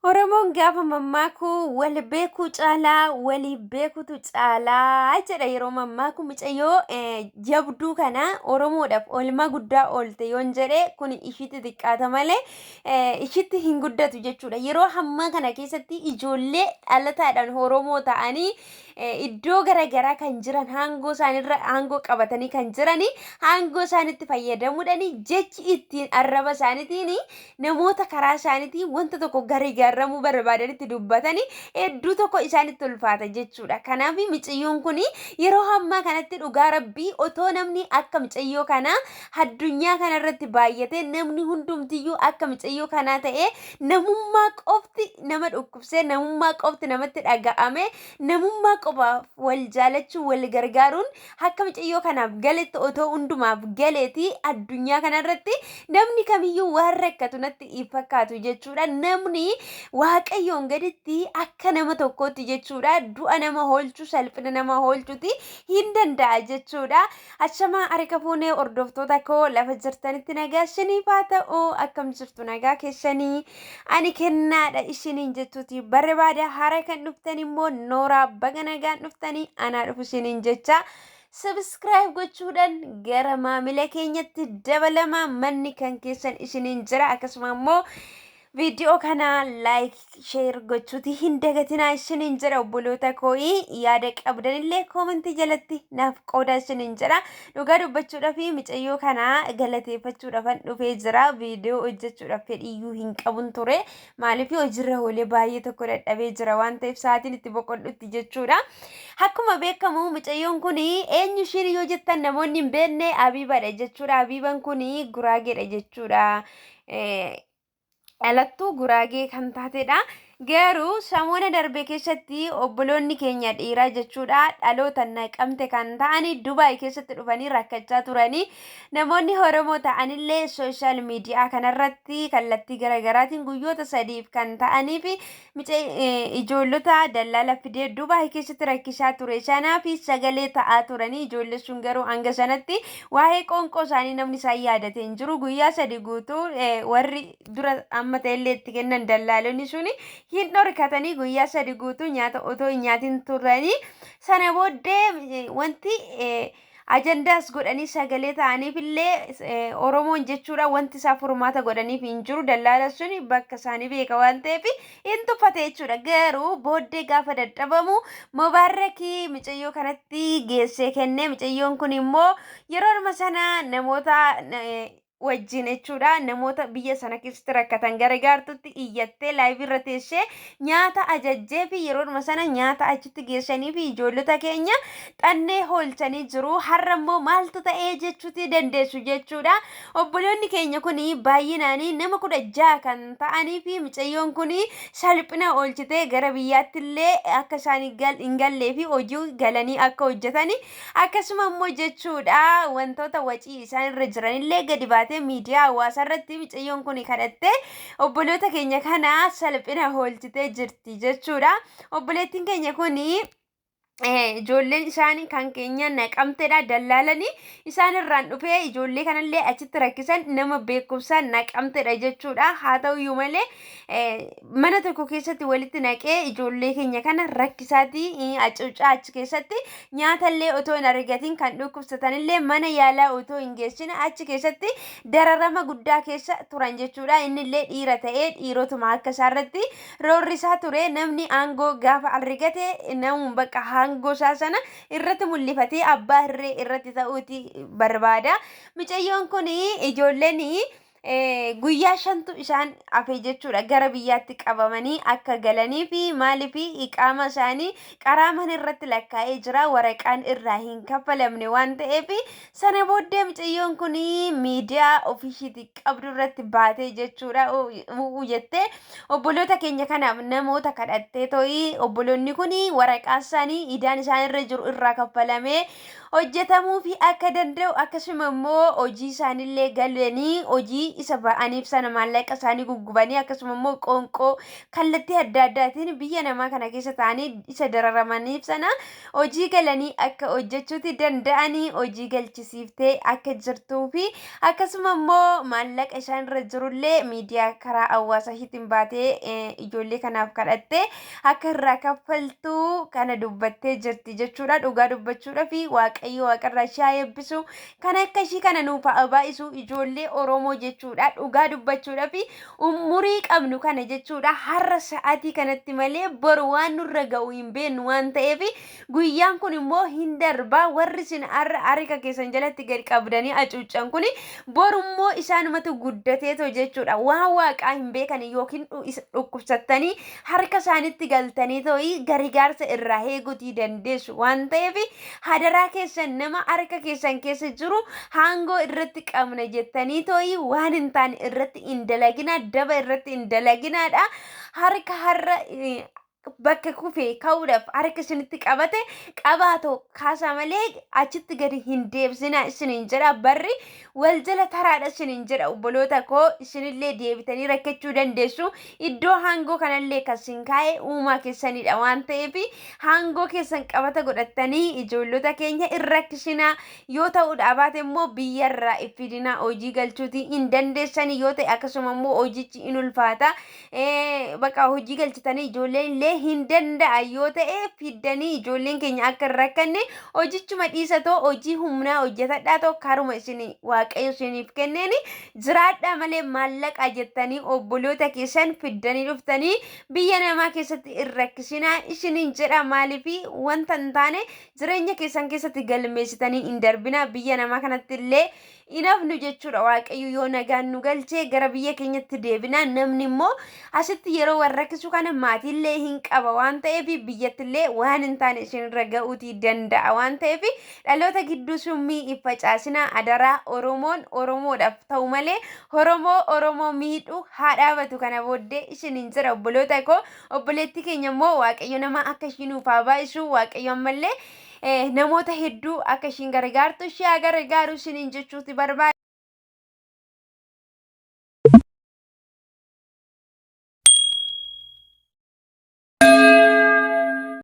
Oromoon gaafa mammaaku wal beekuu caalaa walii beekutu caalaa jedha. Yeroo mammaaku mucayyoo jabduu kana Oromoodhaaf oolmaa guddaa oolte yoon jedhe kun ishiitti xiqqaata malee ishiitti hin guddatu jechuudha. Yeroo hammaa kana keessatti ijoollee dhalataadhaan Oromoo ta'anii iddoo garaagaraa kan jiran, aangoo isaaniirra aangoo qabatanii kan jiranii, aangoo isaanitti fayyadamuudhaan jechi ittiin arraba isaaniitiin namoota karaa isaaniitiin wanta tokko gargaaramuu barbaadanitti dubbatanii hedduu tokko isaanitti ulfaata jechuudha. Kanaaf miciyyoon kun yeroo ammaa kanatti dhugaa rabbii otoo namni akka micayyoo kanaa addunyaa kanarratti baay'atee, namni hundumtiyyuu akka micayyoo kanaa ta'ee, namummaa qofti nama dhukkubsee, namummaa qofti namatti dhaga'ame, namummaa qofaaf wal jaalachuu, wal gargaaruun akka micayyoo kanaaf galetti otoo hundumaaf galeeti, addunyaa kanarratti namni kamiyyuu waan rakkatu natti hin fakkaatu jechuudha. Namni Waaqayyoon gaditti akka nama tokkootti jechuudha du'a nama oolchuu, salphina nama oolchuuti hin danda'a jechuudha. Ashamaa, harka fuunee hordoftoota koo, lafa jirtanitti nagaa isiniif haa ta'u. Akkam jirtu? Nagaa keessanii? Ani kennaadha isiniin jettuuti barbaada. Hara kan dhuftan immoo nooraa, baga nagaan dhuftanii, anaa dhufu isiniin jecha. Subscribe gochuudhaan gara maamila keenyatti dabalamaa, manni kan keessan isiniin jira. Akkasuma immoo viidiyoo kana like, share gochuuti hin dagatinaa isiniin jira. Obboloota koo'ii, yaada qabdanillee koomentii jalatti naaf qooda isiniin jira. Dhugaa dubbachuudhaaf micayyoo kana galateeffachuudhaafan dhufee jira. Viidiyoo hojjechuudhaaf fedhiyyuu hin qabun ture. Maaliif? Hojiirra oolee baay'ee tokko dadhabee jira waan ta'eef, sa'aatiin itti boqodhutti jechuudha. Akkuma beekamu mucayyoon kun eenyu ishiin yoo jettan, namoonni hin beekne, Abiibadha jechuudha. Abiiban kun Guraageedha jechuudha. Dhalattuu Guraagee kan taatedha. Garuu samoona darbe keessatti obboloonni keenya dhiiraa jechuudha, dhaloota Naqamte kan ta'anii, Dubaay keessatti dhufanii rakkachaa turanii, namoonni Oromoo ta'anillee social media kanarratti kallattii garaagaraatiin guyyoota 3f kan ta'anii fi ijoollota dallaala fidee Dubaay keessatti rakkisaa ture sanaa fi sagalee ta'aa turanii. Ijoollee sun garuu hanga sanatti waa'ee qoonqoo isaanii namni isaan yaadate hin jiru. Guyyaa 3 guutuu warri dura amma ta'ellee itti kennan dallaalonni suni hin dhorkatanii, guyyaa 3 guutuu nyaata otoo hin nyaatin turanii. Sana booddee wanti ajandaas godhanii sagalee ta'aniif illee Oromoon jechuudha wanti isaa furmaata godhaniif hin jiru. Dallaala suni bakka isaanii beeka waan ta'eef hin tuffate jechuudha. Garuu booddee gaafa dadhabamu Mubaarrakii micayyoo kanatti geessee kennee, micayyoon kun immoo yeroo sana namoota wajjin jechuudha namoota biyya sana keessatti rakkatan gargaartutti iyyattee, live irra teessee nyaata ajajjee fi yeroodhuma sana nyaata achitti geessanii fi ijoollota keenya xannee hoolchanii jiru. Har'a immoo maaltu ta'ee jechuuti dandeessu jechuudha. Obboloonni keenya kun baay'inaanii nama 16 kan ta'anii fi micayyoon kun salphina oolchitee gara biyyaatti illee akka isaan hin gallee fi hojii galanii akka hojjetani, akkasuma immoo jechuudha wantoota wacii isaan irra jiranillee gadi baatee miidiyaa hawaasaa irratti micayyoon kun kadhattee obboloota keenya kana salphina oolchitee jirti jechuudha. Obboleettiin keenya kun ijoolleen isaanii kan keenya Naqamteedha. Dallaalanii isaan irraan dhufee ijoollee kanallee achitti rakkisan nama beekumsaan Naqamteedha jechuudha. Haa ta'uyyuu malee mana tokko keessatti walitti naqee ijoollee keenya kana rakkisaatii hacuucaa, achi keessatti nyaatallee otoo hin argatin kan dhukkubsatanillee mana yaalaa otoo hin geessin achi keessatti dararama guddaa keessa turan jechuudha. Innillee dhiira ta'ee dhiirotuma akka isaarratti roorrisaa ture. Namni aangoo gaafa argate namuun bakka aangoo isaa sana irratti mul'ifatee abbaa hirree irratti ta'uuti barbaada. Mucayyoon kun ijoolleen guyyaa 5tu isaan hafe jechuudha gara biyyaatti qabamanii akka galanii fi. Maaliif? Iqaama isaanii qaraaman irratti lakkaa'ee jira, waraqaan irraa hin kaffalamne waan ta'eef. Sana booddee mucayyoon kun miidiyaa ofiishiitii qabdu irratti baatee jechuudha u'u jettee obboloota keenya kanaaf namoota kadhattee to'ii obboloonni kun waraqaa isaanii idaan isaan irra jiru irraa kaffalamee. Hojjetamuufi akka danda'u akkasuma immoo hojii isaanillee galanii hojii isa ba'aniif sana maallaqa isaanii guggubanii akkasuma immoo qoonqoo kallattii adda addaatiin biyya namaa kana keessa ta'anii isa dararamaniif sana hojii galanii akka hojjechuuti danda'anii hojii galchisiiftee akka jirtuu fi akkasuma immoo maallaqa isaan irra jirullee miidiyaa karaa hawaasa ishiitiin baatee ijoollee kanaaf kadhattee akka irraa kaffaltu kana dubbattee jirti jechuudha. Dhugaa dubbachuudha fi Waaqayyo waaqarraa ishee haa eebbisu. Kan akka ishii kana nuuf haa baay'isu ijoollee Oromoo jechuudha. Dhugaa dubbachuudha fi umurii qabnu kana jechuudha. Har'a sa'aatii kanatti malee boru waan nurra ga'u hin beeknu waan ta'eef guyyaan kun immoo hin darbaa. Warri isin har'a harka keessan jalatti gad qabdanii hacuuccan kun boru immoo isaanumatu guddateetoo jechuudha. Waan waaqaa hin beekan yookiin dhukkubsattanii harka isaanitti galtanii too'i gargaarsa irraa eeguutii dandeessu waan ta'eef hadaraa keessan nama harka keessan keessa jiru haangoo irratti qabna jettanii too'i waan hin taane irratti hin dalaginaa, daba irratti hin dalaginaadha. Harka har'a bakka kufe ka'uudhaaf harka isinitti qabate qabaatoo kaasaa malee achitti gadi hin deebisinaa isiniin jedha. Barri wal jala taraadha isiniin jedha obboloota koo, isinillee deebitanii rakkachuu dandeessu. Iddoo haangoo kanallee kan isin kaa'e uumaa keessanidha waan ta'eef haangoo keessan qabata godhattanii ijoollota keenya hin rakkisinaa. Yoo ta'uudha baate immoo biyyarraa iffidinaa, hojii galchuutii hin dandeessanii yoo ta'e akkasuma immoo hojichi hin ulfaata. Bakka hojii galchitanii ijoolleen illee hin danda'a yoo ta'e fiddanii ijoolleen keenya akka hin rakkanne hojichuma dhiisatoo hojii humnaa hojjetadhaa ta'u karuma isin Waaqayyo isiniif kenneen jiraadhaa malee maallaqa jettanii obboloota keessan fiddanii dhuftanii biyya namaa keessatti hin rakkisinaa isiniin jedha. Maaliif wanta hin taane jireenya keessan keessatti galmeessitanii hin darbinaa. Biyya namaa kanatti illee hin hafnu jechuudha. Waaqayyo yoo nagaan nu galchee gara biyya keenyatti deebinaa. Namni immoo asitti yeroo wal rakkisu kana maatiillee hin qaba waan ta'eef biyyattillee waan hin taane isinirra ga'uutii danda'a waan ta'eef dhaloota gidduu summii hin facaasinaa adaraa. Oromoon Oromoodhaaf ta'u malee Oromoo Oromoo miidhu haa dhaabatu kana booddee isiniin jira obboloota koo. Obboleettii keenya immoo Waaqayyo nama akka ishii nuuf haa baay'isu. Waaqayyo ammallee namoota hedduu akka ishiin gargaartu ishee haa gargaaru isiniin jechuuti barbaada.